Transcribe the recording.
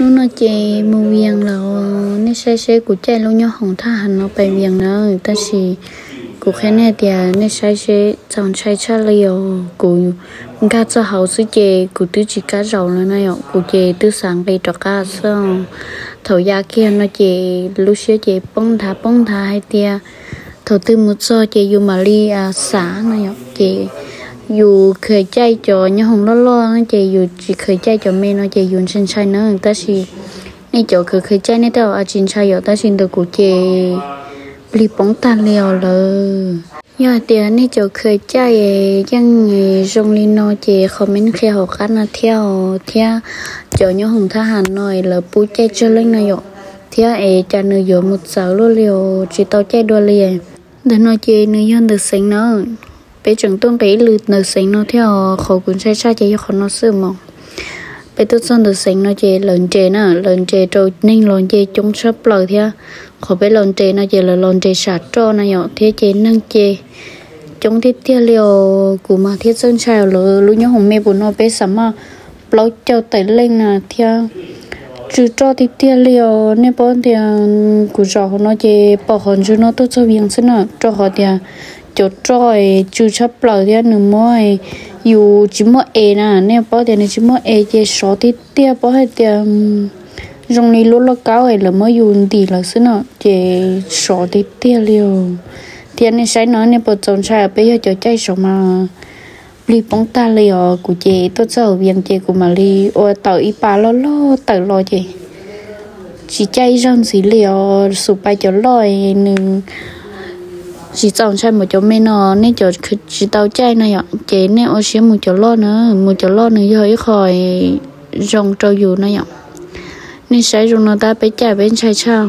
Hnub no ces mus Vias lawm, nej saib seb kuv caij lub nyob hoom thaj ham no pais Vias na, tab sis kuv qhia nej tias nej saib seb txaus ntshai tshaj li os. Kuv nkag txog hauv xwb ces kuv twb tsis kam zaum lawm na yom, kuv ces twb xav nqis rov qab xwb. Thaum ya kiag no ces lub siab ces poob nthav poob nthav hais tias thaum twg mus txog ces yus mam li xav no yom, ces yus khaws caij cov nyob hoom loj loj ces yus tsis khaws caij cov me no ces yus ntshai ntshai na, tab sis nej cov khaws khaws caij nej tej zaum tsis ntshai yom, tab sis ntawm kuv ces plig poob tag li os lawm. Yog hais tias nej cov khaws caij yeej zoo li no ces comment qhia hauv qab no thiab os, thiab cov nyob hoom thaj ham no lawv pub caij tsawg leej no yom, thiab es cas nws yuav mus txawv luaj li os, tsis tau caij dua li. Ntawm no ces nws yog ntawm xeev na, peb tseem tuaj nqis ib lwm ntawm xeev no thiab os, qhov kuv ntshai tshaj ces yog qhov no xwb mog. Peb tuaj txog ntawm xeev no ces lawv nres na, lawv nres rau neeg los nce coob tshaj plaws thiab. Qhov peb los nres no ces lawv los nres sam roj na yom, thiab ces neeg ces coob tiag tiag li os, kuv mas thiab txawj ntshai lawv lub nyob hoom me puas no peb xav maj plaub caug tawm leej na thiab. Tsw roj tiag tiag li os, nej paub tias kuv zaum hauv no ces pom qhov ntswg no tuaj txog Vias xwb na, rau qhov tias cov roj tsw tshaj plaws thiab nws muab, yus tsis muaj es na, nej paub tias nws tsis muaj es ces sov tiag tiag, paub hais tias zoo li lub lauj kaub es lawv muab yus ntim lawm xwb no ces sov tiag tiag li os. Thiab nej saib no nej puas txaus ntshai, peb yog cov caij sov mas plig poob tag li os. Kuv ces tuaj txog hauv Vias ces kuv mam li ua tau ib pas loj loj tawm los ces tsis caij ib zaug ntxiv li os. Xus pais cov loj nws tsis txaus ntshai npaum cov me no, nej cov tsis tau caij no yom, ces nej ua siab mus cov loj na, mus cov loj nws yog ib qho zoo rau yus no yom. Nej saib zoo no tab peb caij peb ntshai tshaj.